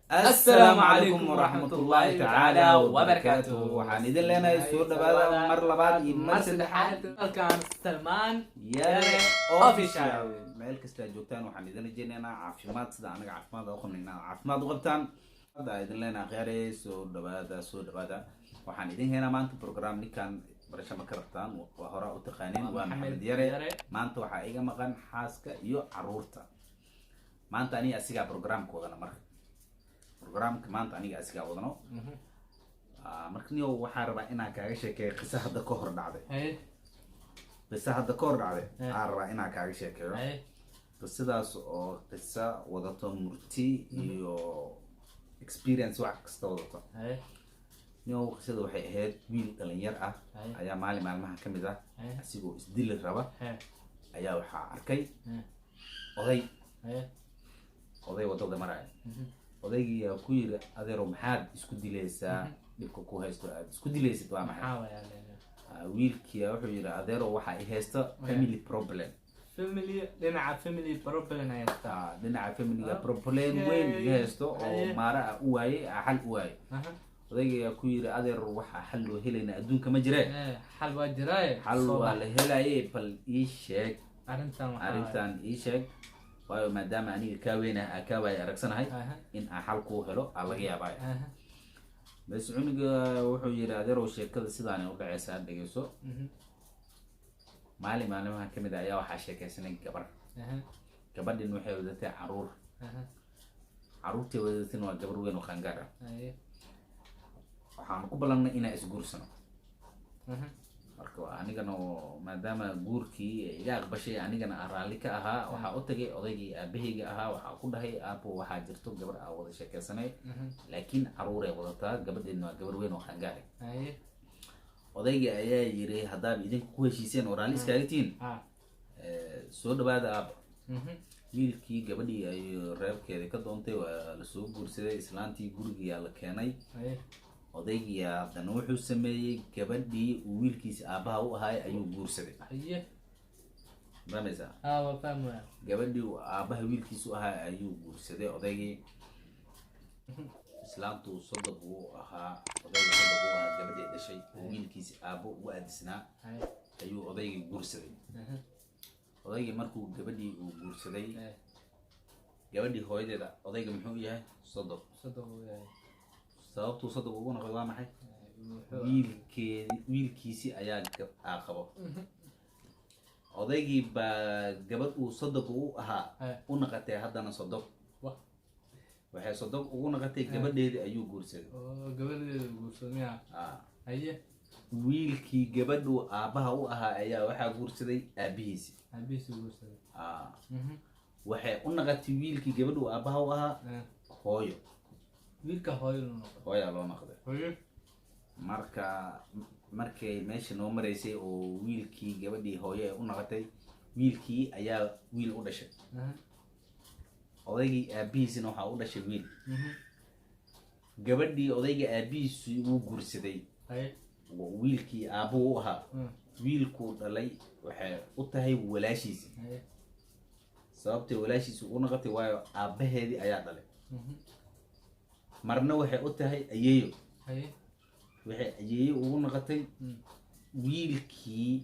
Assalaamu calaykum waraxmatullaahi tacaala wabarakaatuh. Waxaan idin leenahay soo dhawaada mar labaad iyo mar saddexaad. Halkan Salmaan Yare Official. Official. Meel kasta aad joogtaan, waxaan idin rajeynaynaa caafimaad. Sida anaga caafimaad u qabnay inaad caafimaad u qabtaan. Hadda idin leenahay, khyaare, soo dhawaada, soo dhawaada. Waxaan idin haynaa maanta program. Ninkan barasho ma ka rabtaan? Waa hore u taqaaneen, waa Maxamed Yare. Maanta waxaa iga maqan xaaska iyo caruurta. Maanta aniga asigaa programka wadana. Marka programka maanta aniga asigaa wadano. Marka niyow, waxaan rabaa inaan kaaga sheekeeyo qisa hadda ka hor dhacday. Qisa hadda ka hor dhacday aan rabaa inaan kaaga sheekeeyo. Qisadaas oo qisa wadato murti iyo experience, wax kasta wadato. Niyow, qisada waxay ahayd wiil dhalinyar ah ayaa maalin maalmaha ka mid ah asigoo isdili raba ayaa waxaa arkay oday oday wadada maraya. Odaygii yaa ku yiri, "Adeero, maxaad isku dilaysaa? Dhibka ku haysto aad isku dilaysid waa maxay?" Maxaa wayaa leedahay? Wiilkii wuxuu yiri, "Adeero, waxaa i haysta family problem." Family, dhinaca family problem haysta. Dhinaca familyga problem weyn iga haysto oo maara ah u waayey, xal u waayey. Odayga ayaa ku yiri, "Adeer, waxa xal loo helayna adduunka ma jiree." Xal waa jiraaye. Xal soo waa bax. La helaye, bal ii sheeg. Arrintan waxaa Arrintan ii sheeg, waayo maadaama aniga kaa weynah, aa kaa waaya aragsanahay, in aan xal kuu helo aa laga yaabaayo. Bes, cunuga wuxuu yiri, "Adeerow, sheekada sidaanay u dhaceysaa, dhegeyso. Maalin maalimaha kamid ah ayaa waxaa sheekaysanay gabar. Gabadhin waxay wadatay caruur. Caruurtay wadatayna waa gabar weyn oo qaangaar ah. Waxaan ku ballannay inaan isguursano. Marka anigana oo maadaama guurkii iga aqbashay, anigana aan raalli ka ahaa, waxaa u tagay odaygii aabahayga ahaa. Waxaa ku dhahay, 'Aabo, waxaa jirto gabar aa wada sheekeysanay, laakiin caruuray wadataa, gabadheedna waa gabar weyn oo qaangaar ah.' Odaygii ayaa yiri, 'Haddaaba idinku ku heshiiseen oo raalli iskaaga tihiin, soo dhawaada, aaba.' Wiilkii gabadhii ayuu reerkeedii ka doontay, waa lasoo guursaday, islaantii gurigiyaa la keenay. Odaygii haddana wuxuu sameeyey, gabadhii uu wiilkiisa aabbaha u ahaay ayuu guursaday. Fahmaysaa? Ha, waa fahmaya. Gabadhii uu aabbaha wiilkiisa u ahaa ayuu guursaday odaygii. Islaantu sodog uu ahaa, odayga sodog uu ahaa, gabadhii dhashay oo wiilkiisa aabbo ugu aadisnaa ayuu odaygii guursaday. Odaygii markuu gabadhii uu guursaday, gabadhii hooyadeeda odayga muxuu u yahay? Sodog. Sodog uu yahay. Sababtuu sodog ugu noqday waa maxay? Muxuu? Wiilkeedi, wiilkiisi ayaa aa qabo. Odaygii baa gabadh uu sodog u ahaa u naqatay haddana sodog. Waxay sodog ugu naqatay, gabadheedii ayuu guursaday. Oo gabadheeda guursado miya? Ah. Wiilkii gabadhuu aabbaha u ahaa ayaa waxaa guursaday aabihiisi. Aabihiisa guursaday. Ah. Waxay u naqatay wiilkii gabadhuu aabbaha u ahaa hooyo. Wiilka hooyo loo noqday. Hooyaa loo noqday. Marka markay meesha noo maraysay oo wiilkii gabadhii hooyo ay u naqatay, wiilkii ayaa wiil u dhashay. Odaygii aabihiisina waxaa u dhashay wiil. Gabadhii odayga aabihiisi wuu guursaday oo wiilkii aabbuhu u ahaa, wiilkuu dhalay waxay u tahay walaashiisi. Sababtay walaashiisi ugu naqatay, waayo aabbaheedii ayaa dhalay. Marna waxay u tahay ayeeyo. Waxay ayeeyo ugu naqatay, wiilkii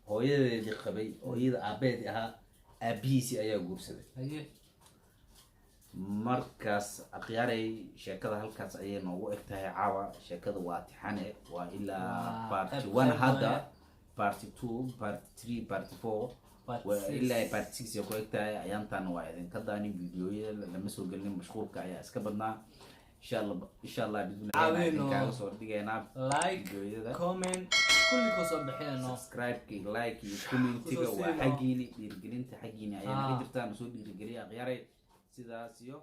hooyadeedii qabay oo iyada aabbaheedii ahaa aabihiisii ayaa guursaday. Markaas, akhyaaray, sheekada halkaas ayay noogu eg tahay caawa. Sheekada waa tixane, waa ilaa Waa part qayb one qayb hadda waaye. Part two, part three, part four. Part waa six. Ilaa part six ay ku eg tahay. Ayaantan waa idinka daani, videoyada lama soo gelin, mashquulka ayaa iska badnaa. Insha Allah, insha Allah, bismillah, Caawino. idinkaaga soo dhigaynaa Like, videoyada. comment, kulli kusoo bixinano. Subscribe, like iyo commentiga Kusoo waa siino. xaggiini, dhiirigelinta xaggiini ayaa naga Ah. jirtaa. Nasoo dhiirigeliya, akhyaaray, sidaas iyo